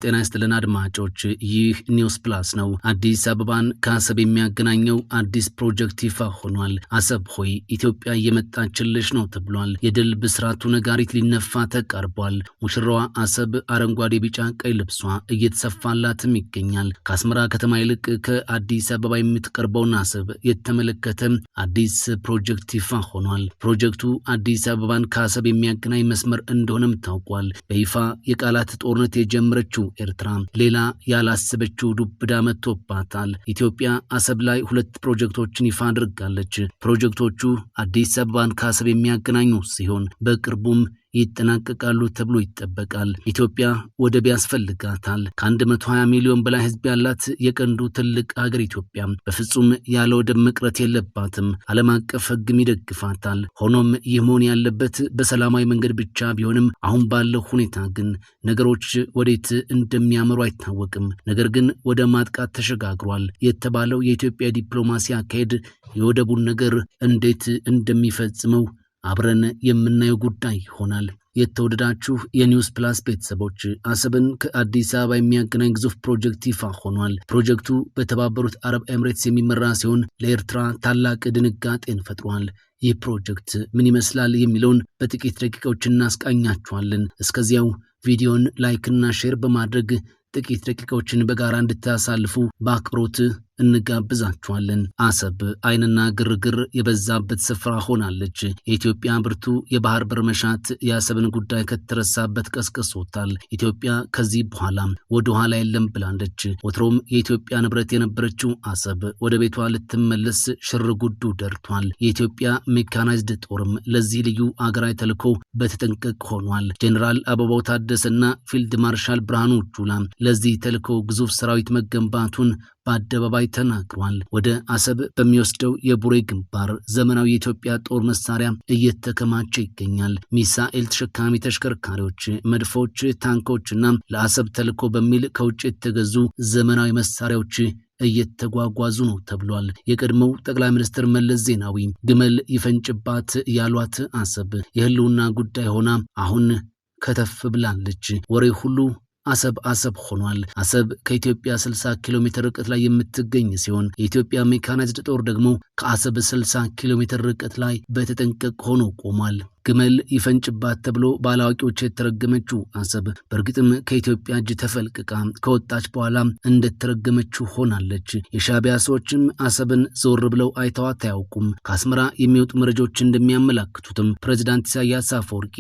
ጤና ይስጥልን አድማጮች፣ ይህ ኒውስ ፕላስ ነው። አዲስ አበባን ከአሰብ የሚያገናኘው አዲስ ፕሮጀክት ይፋ ሆኗል። አሰብ ሆይ ኢትዮጵያ እየመጣችልሽ ነው ተብሏል። የድል ብስራቱ ነጋሪት ሊነፋ ተቃርቧል። ሙሽራዋ አሰብ አረንጓዴ፣ ቢጫ፣ ቀይ ልብሷ እየተሰፋላትም ይገኛል። ከአስመራ ከተማ ይልቅ ከአዲስ አበባ የምትቀርበውን አሰብ የተመለከተ አዲስ ፕሮጀክት ይፋ ሆኗል። ፕሮጀክቱ አዲስ አበባን ከአሰብ የሚያገናኝ መስመር እንደሆነም ታውቋል። በይፋ የቃላት ጦርነት የጀመረችው ኤርትራ ሌላ ያላሰበችው ዱብዳ መጥቶባታል። ኢትዮጵያ አሰብ ላይ ሁለት ፕሮጀክቶችን ይፋ አድርጋለች። ፕሮጀክቶቹ አዲስ አበባን ከአሰብ የሚያገናኙ ሲሆን በቅርቡም ይጠናቀቃሉ ተብሎ ይጠበቃል። ኢትዮጵያ ወደብ ያስፈልጋታል። ከ120 ሚሊዮን በላይ ሕዝብ ያላት የቀንዱ ትልቅ ሀገር ኢትዮጵያ በፍጹም ያለ ወደብ መቅረት የለባትም። ዓለም አቀፍ ሕግም ይደግፋታል። ሆኖም ይህ መሆን ያለበት በሰላማዊ መንገድ ብቻ ቢሆንም አሁን ባለው ሁኔታ ግን ነገሮች ወዴት እንደሚያመሩ አይታወቅም። ነገር ግን ወደ ማጥቃት ተሸጋግሯል የተባለው የኢትዮጵያ ዲፕሎማሲ አካሄድ የወደቡን ነገር እንዴት እንደሚፈጽመው አብረን የምናየው ጉዳይ ይሆናል። የተወደዳችሁ የኒውስ ፕላስ ቤተሰቦች፣ አሰብን ከአዲስ አበባ የሚያገናኝ ግዙፍ ፕሮጀክት ይፋ ሆኗል። ፕሮጀክቱ በተባበሩት አረብ ኤምሬትስ የሚመራ ሲሆን ለኤርትራ ታላቅ ድንጋጤን ፈጥሯል። ይህ ፕሮጀክት ምን ይመስላል የሚለውን በጥቂት ደቂቃዎች እናስቃኛችኋለን። እስከዚያው ቪዲዮን like ና share በማድረግ ጥቂት ደቂቃዎችን በጋራ እንድታሳልፉ በአክብሮት እንጋብዛችኋለን። አሰብ ዓይንና ግርግር የበዛበት ስፍራ ሆናለች። የኢትዮጵያ ብርቱ የባህር በር መሻት የአሰብን ጉዳይ ከተረሳበት ቀስቅሶታል። ኢትዮጵያ ከዚህ በኋላ ወደ ኋላ የለም ብላለች። ወትሮም የኢትዮጵያ ንብረት የነበረችው አሰብ ወደ ቤቷ ልትመለስ ሽር ጉዱ ደርቷል። የኢትዮጵያ ሜካናይዝድ ጦርም ለዚህ ልዩ አገራዊ ተልዕኮ በተጠንቀቅ ሆኗል። ጄኔራል አበባው ታደሰና ፊልድ ማርሻል ብርሃኑ ጁላ ለዚህ ተልዕኮ ግዙፍ ሰራዊት መገንባቱን በአደባባይ ተናግሯል። ወደ አሰብ በሚወስደው የቡሬ ግንባር ዘመናዊ የኢትዮጵያ ጦር መሳሪያ እየተከማቸ ይገኛል። ሚሳኤል ተሸካሚ ተሽከርካሪዎች፣ መድፎች፣ ታንኮችና ለአሰብ ተልዕኮ በሚል ከውጭ የተገዙ ዘመናዊ መሳሪያዎች እየተጓጓዙ ነው ተብሏል። የቀድሞው ጠቅላይ ሚኒስትር መለስ ዜናዊ ግመል ይፈንጭባት ያሏት አሰብ የህልውና ጉዳይ ሆና አሁን ከተፍ ብላለች። ወሬ ሁሉ አሰብ አሰብ ሆኗል። አሰብ ከኢትዮጵያ 60 ኪሎ ሜትር ርቀት ላይ የምትገኝ ሲሆን የኢትዮጵያ ሜካናይዝድ ጦር ደግሞ ከአሰብ 60 ኪሎ ሜትር ርቀት ላይ በተጠንቀቅ ሆኖ ቆሟል። ግመል ይፈንጭባት ተብሎ ባላዋቂዎች የተረገመችው አሰብ በእርግጥም ከኢትዮጵያ እጅ ተፈልቅቃ ከወጣች በኋላ እንደተረገመችው ሆናለች። የሻዕቢያ ሰዎችም አሰብን ዞር ብለው አይተዋት አያውቁም። ከአስመራ የሚወጡ መረጃዎች እንደሚያመላክቱትም ፕሬዚዳንት ኢሳያስ አፈወርቂ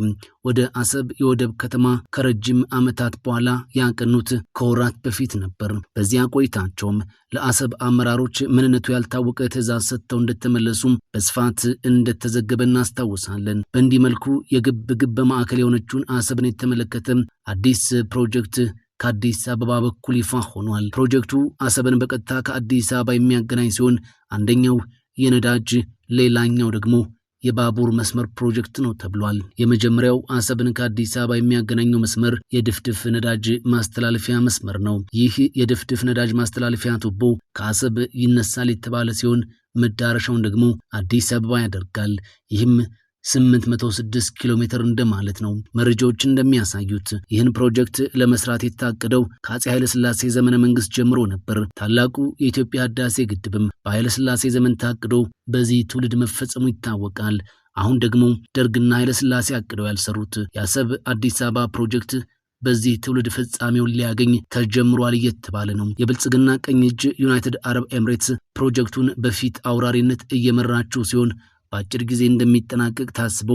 ወደ አሰብ የወደብ ከተማ ከረጅም ዓመታት በኋላ ያቀኑት ከወራት በፊት ነበር። በዚያ ቆይታቸውም ለአሰብ አመራሮች ምንነቱ ያልታወቀ ትዕዛዝ ሰጥተው እንደተመለሱም በስፋት እንደተዘገበ እናስታውሳለን። በእንዲህ መልኩ የግብ ግብ ማዕከል የሆነችውን አሰብን የተመለከተ አዲስ ፕሮጀክት ከአዲስ አበባ በኩል ይፋ ሆኗል። ፕሮጀክቱ አሰብን በቀጥታ ከአዲስ አበባ የሚያገናኝ ሲሆን አንደኛው የነዳጅ ሌላኛው ደግሞ የባቡር መስመር ፕሮጀክት ነው ተብሏል። የመጀመሪያው አሰብን ከአዲስ አበባ የሚያገናኘው መስመር የድፍድፍ ነዳጅ ማስተላለፊያ መስመር ነው። ይህ የድፍድፍ ነዳጅ ማስተላለፊያ ቱቦ ከአሰብ ይነሳል የተባለ ሲሆን መዳረሻውን ደግሞ አዲስ አበባ ያደርጋል። ይህም 806 ኪሎ ሜትር እንደማለት ነው። መረጃዎች እንደሚያሳዩት ይህን ፕሮጀክት ለመስራት የታቀደው ከአፄ ኃይለሥላሴ ዘመነ መንግስት ጀምሮ ነበር። ታላቁ የኢትዮጵያ ህዳሴ ግድብም በኃይለሥላሴ ዘመን ታቅዶ በዚህ ትውልድ መፈጸሙ ይታወቃል። አሁን ደግሞ ደርግና ኃይለሥላሴ አቅደው ያልሰሩት የአሰብ አዲስ አበባ ፕሮጀክት በዚህ ትውልድ ፍጻሜውን ሊያገኝ ተጀምሯል እየተባለ ነው። የብልጽግና ቀኝ እጅ ዩናይትድ አረብ ኤምሬትስ ፕሮጀክቱን በፊት አውራሪነት እየመራችው ሲሆን በአጭር ጊዜ እንደሚጠናቀቅ ታስቦ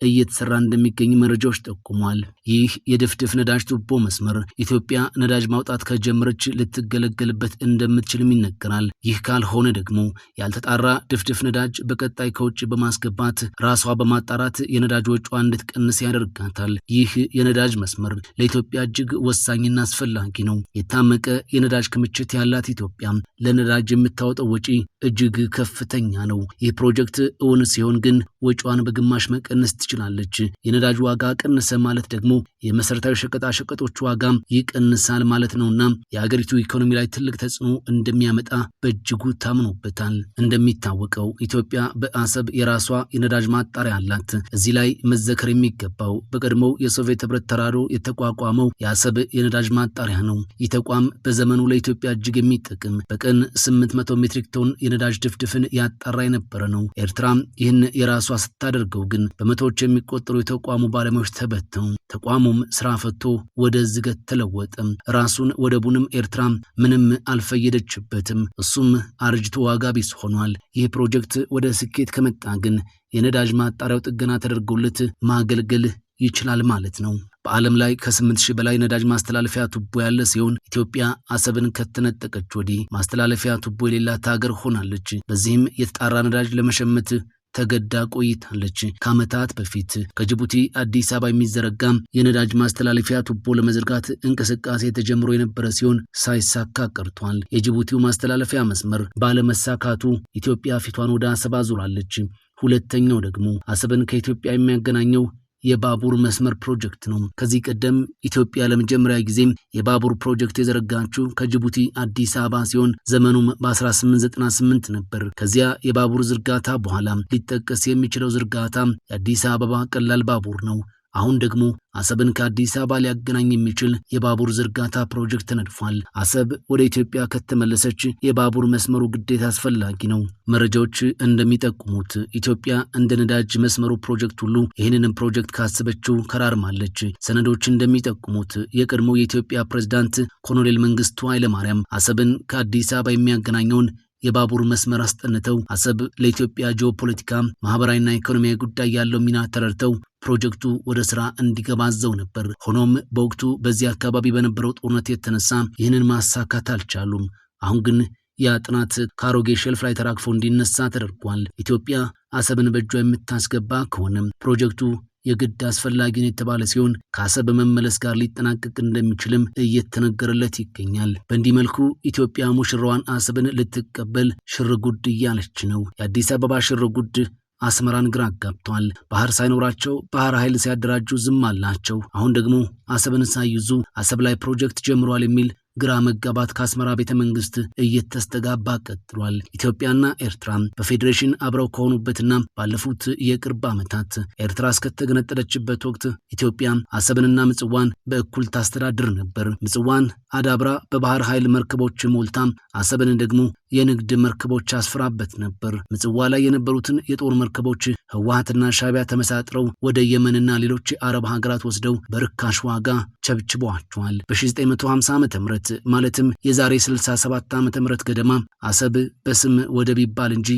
እየተሰራ እንደሚገኝ መረጃዎች ጠቁሟል። ይህ የድፍድፍ ነዳጅ ቱቦ መስመር ኢትዮጵያ ነዳጅ ማውጣት ከጀመረች ልትገለገልበት እንደምትችልም ይነገራል። ይህ ካልሆነ ደግሞ ያልተጣራ ድፍድፍ ነዳጅ በቀጣይ ከውጭ በማስገባት ራሷ በማጣራት የነዳጅ ወጪዋ እንድትቀንስ ያደርጋታል። ይህ የነዳጅ መስመር ለኢትዮጵያ እጅግ ወሳኝና አስፈላጊ ነው። የታመቀ የነዳጅ ክምችት ያላት ኢትዮጵያ ለነዳጅ የምታወጣው ወጪ እጅግ ከፍተኛ ነው። ይህ ፕሮጀክት እውን ሲሆን ግን ወጪዋን በግማሽ መቀነስ ትችላለች ትችላለች። የነዳጅ ዋጋ ቀነሰ ማለት ደግሞ የመሰረታዊ ሸቀጣ ሸቀጦች ዋጋ ይቀንሳል ማለት ነውና የሀገሪቱ ኢኮኖሚ ላይ ትልቅ ተጽዕኖ እንደሚያመጣ በእጅጉ ታምኖበታል። እንደሚታወቀው ኢትዮጵያ በአሰብ የራሷ የነዳጅ ማጣሪያ አላት። እዚህ ላይ መዘከር የሚገባው በቀድሞው የሶቪየት ህብረት ተራድኦ የተቋቋመው የአሰብ የነዳጅ ማጣሪያ ነው። ይህ ተቋም በዘመኑ ለኢትዮጵያ እጅግ የሚጠቅም በቀን 800 ሜትሪክ ቶን የነዳጅ ድፍድፍን ያጣራ የነበረ ነው። ኤርትራ ይህን የራሷ ስታደርገው ግን በመቶዎች የሚቆጠሩ የተቋሙ ባለሙያዎች ተበተው ተቋሙም ስራ ፈቶ ወደ ዝገት ተለወጠ። ራሱን ወደቡንም ኤርትራ ምንም አልፈየደችበትም። እሱም አርጅቶ ዋጋ ቢስ ሆኗል። ይህ ፕሮጀክት ወደ ስኬት ከመጣ ግን የነዳጅ ማጣሪያው ጥገና ተደርጎለት ማገልገል ይችላል ማለት ነው። በዓለም ላይ ከ8000 በላይ ነዳጅ ማስተላለፊያ ቱቦ ያለ ሲሆን ኢትዮጵያ አሰብን ከተነጠቀች ወዲህ ማስተላለፊያ ቱቦ የሌላት ሀገር ሆናለች። በዚህም የተጣራ ነዳጅ ለመሸመት ተገዳ ቆይታለች። ከዓመታት በፊት ከጅቡቲ አዲስ አበባ የሚዘረጋ የነዳጅ ማስተላለፊያ ቱቦ ለመዘርጋት እንቅስቃሴ ተጀምሮ የነበረ ሲሆን ሳይሳካ ቀርቷል። የጅቡቲው ማስተላለፊያ መስመር ባለመሳካቱ ኢትዮጵያ ፊቷን ወደ አሰብ አዙራለች። ሁለተኛው ደግሞ አሰብን ከኢትዮጵያ የሚያገናኘው የባቡር መስመር ፕሮጀክት ነው። ከዚህ ቀደም ኢትዮጵያ ለመጀመሪያ ጊዜ የባቡር ፕሮጀክት የዘረጋችው ከጅቡቲ አዲስ አበባ ሲሆን ዘመኑም በ1898 ነበር። ከዚያ የባቡር ዝርጋታ በኋላ ሊጠቀስ የሚችለው ዝርጋታ የአዲስ አበባ ቀላል ባቡር ነው። አሁን ደግሞ አሰብን ከአዲስ አበባ ሊያገናኝ የሚችል የባቡር ዝርጋታ ፕሮጀክት ተነድፏል። አሰብ ወደ ኢትዮጵያ ከተመለሰች የባቡር መስመሩ ግዴታ አስፈላጊ ነው። መረጃዎች እንደሚጠቁሙት ኢትዮጵያ እንደ ነዳጅ መስመሩ ፕሮጀክት ሁሉ ይህንንም ፕሮጀክት ካሰበችው ከራርማለች። ሰነዶች እንደሚጠቁሙት የቀድሞው የኢትዮጵያ ፕሬዝዳንት ኮሎኔል መንግስቱ ኃይለማርያም አሰብን ከአዲስ አበባ የሚያገናኘውን የባቡር መስመር አስጠንተው አሰብ ለኢትዮጵያ ጂኦፖለቲካ፣ ማህበራዊና ኢኮኖሚያዊ ጉዳይ ያለው ሚና ተረድተው ፕሮጀክቱ ወደ ስራ እንዲገባ አዘው ነበር። ሆኖም በወቅቱ በዚህ አካባቢ በነበረው ጦርነት የተነሳ ይህንን ማሳካት አልቻሉም። አሁን ግን ያ ጥናት ከአሮጌ ሸልፍ ላይ ተራግፎ እንዲነሳ ተደርጓል። ኢትዮጵያ አሰብን በእጇ የምታስገባ ከሆነም ፕሮጀክቱ የግድ አስፈላጊ ነው የተባለ ሲሆን ከአሰብ መመለስ ጋር ሊጠናቀቅ እንደሚችልም እየተነገረለት ይገኛል። በእንዲህ መልኩ ኢትዮጵያ ሙሽራዋን አሰብን ልትቀበል ሽርጉድ እያለች ነው። የአዲስ አበባ ሽርጉድ አስመራን ግራ አጋብቷል። ባህር ሳይኖራቸው ባህር ኃይል ሲያደራጁ ዝም አላቸው። አሁን ደግሞ አሰብን ሳይዙ አሰብ ላይ ፕሮጀክት ጀምሯል የሚል ግራ መጋባት ከአስመራ ቤተ መንግስት እየተስተጋባ ቀጥሏል። ኢትዮጵያና ኤርትራ በፌዴሬሽን አብረው ከሆኑበትና ባለፉት የቅርብ ዓመታት ኤርትራ እስከተገነጠለችበት ወቅት ኢትዮጵያ አሰብንና ምጽዋን በእኩል ታስተዳድር ነበር። ምጽዋን አዳብራ በባህር ኃይል መርከቦች ሞልታ፣ አሰብን ደግሞ የንግድ መርከቦች አስፍራበት ነበር። ምጽዋ ላይ የነበሩትን የጦር መርከቦች ህወሓትና ሻዕቢያ ተመሳጥረው ወደ የመንና ሌሎች የአረብ ሀገራት ወስደው በርካሽ ዋጋ ቸብችበዋቸዋል። በ1950 ዓ.ም ማለትም የዛሬ 67 ዓመተ ምህረት ገደማ አሰብ በስም ወደብ ይባል እንጂ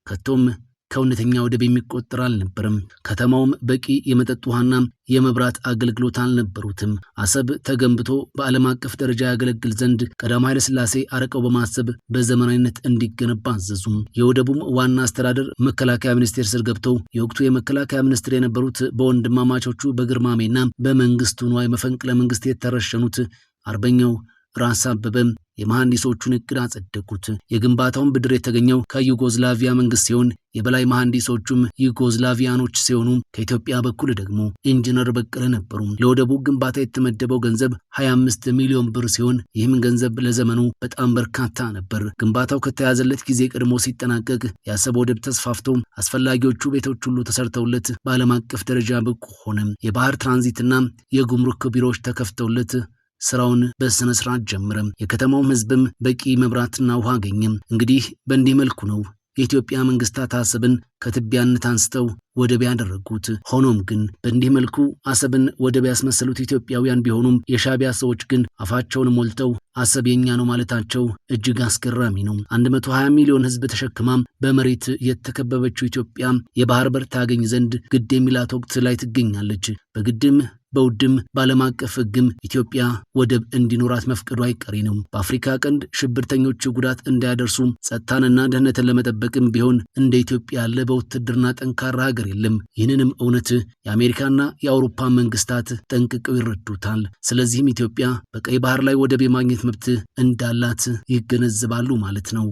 ከቶም ከእውነተኛ ወደብ የሚቆጠር አልነበረም። ከተማውም በቂ የመጠጥ ውሃና የመብራት አገልግሎት አልነበሩትም። አሰብ ተገንብቶ በዓለም አቀፍ ደረጃ ያገለግል ዘንድ ቀዳማዊ ኃይለ ሥላሴ አርቀው በማሰብ በዘመናዊነት እንዲገነባ አዘዙም። የወደቡም ዋና አስተዳደር መከላከያ ሚኒስቴር ስር ገብተው የወቅቱ የመከላከያ ሚኒስትር የነበሩት በወንድማማቾቹ በግርማሜና በመንግስቱ ንዋይ መፈንቅለ መንግስት የተረሸኑት አርበኛው ራስ አበበ የመሐንዲሶቹን እቅድ አጸደቁት። የግንባታውን ብድር የተገኘው ከዩጎዝላቪያ መንግስት ሲሆን የበላይ መሐንዲሶቹም ዩጎዝላቪያኖች ሲሆኑ ከኢትዮጵያ በኩል ደግሞ ኢንጂነር በቀለ ነበሩ። ለወደቡ ግንባታ የተመደበው ገንዘብ 25 ሚሊዮን ብር ሲሆን ይህም ገንዘብ ለዘመኑ በጣም በርካታ ነበር። ግንባታው ከተያዘለት ጊዜ ቀድሞ ሲጠናቀቅ የአሰብ ወደብ ተስፋፍቶ አስፈላጊዎቹ ቤቶች ሁሉ ተሰርተውለት በዓለም አቀፍ ደረጃ ብቁ ሆነ። የባህር ትራንዚትና የጉምሩክ ቢሮዎች ተከፍተውለት ስራውን በስነ ስርዓት ጀመረ። የከተማውም ህዝብም በቂ መብራትና ውሃ አገኘም። እንግዲህ በእንዲህ መልኩ ነው የኢትዮጵያ መንግስታት አሰብን ከትቢያነት አንስተው ወደብ ያደረጉት። ሆኖም ግን በእንዲህ መልኩ አሰብን ወደብ ያስመሰሉት ኢትዮጵያውያን ቢሆኑም የሻዕቢያ ሰዎች ግን አፋቸውን ሞልተው አሰብ የኛ ነው ማለታቸው እጅግ አስገራሚ ነው። 120 ሚሊዮን ህዝብ ተሸክማ በመሬት የተከበበችው ኢትዮጵያ የባህር በር ታገኝ ዘንድ ግድ የሚላት ወቅት ላይ ትገኛለች። በግድም በውድም በዓለም አቀፍ ህግም ኢትዮጵያ ወደብ እንዲኖራት መፍቀዱ አይቀሬ ነው። በአፍሪካ ቀንድ ሽብርተኞቹ ጉዳት እንዳያደርሱ ጸጥታንና ደህንነትን ለመጠበቅም ቢሆን እንደ ኢትዮጵያ ያለ በውትድርና ጠንካራ ሀገር የለም። ይህንንም እውነት የአሜሪካና የአውሮፓ መንግስታት ጠንቅቀው ይረዱታል። ስለዚህም ኢትዮጵያ በቀይ ባህር ላይ ወደብ የማግኘት መብት እንዳላት ይገነዘባሉ ማለት ነው።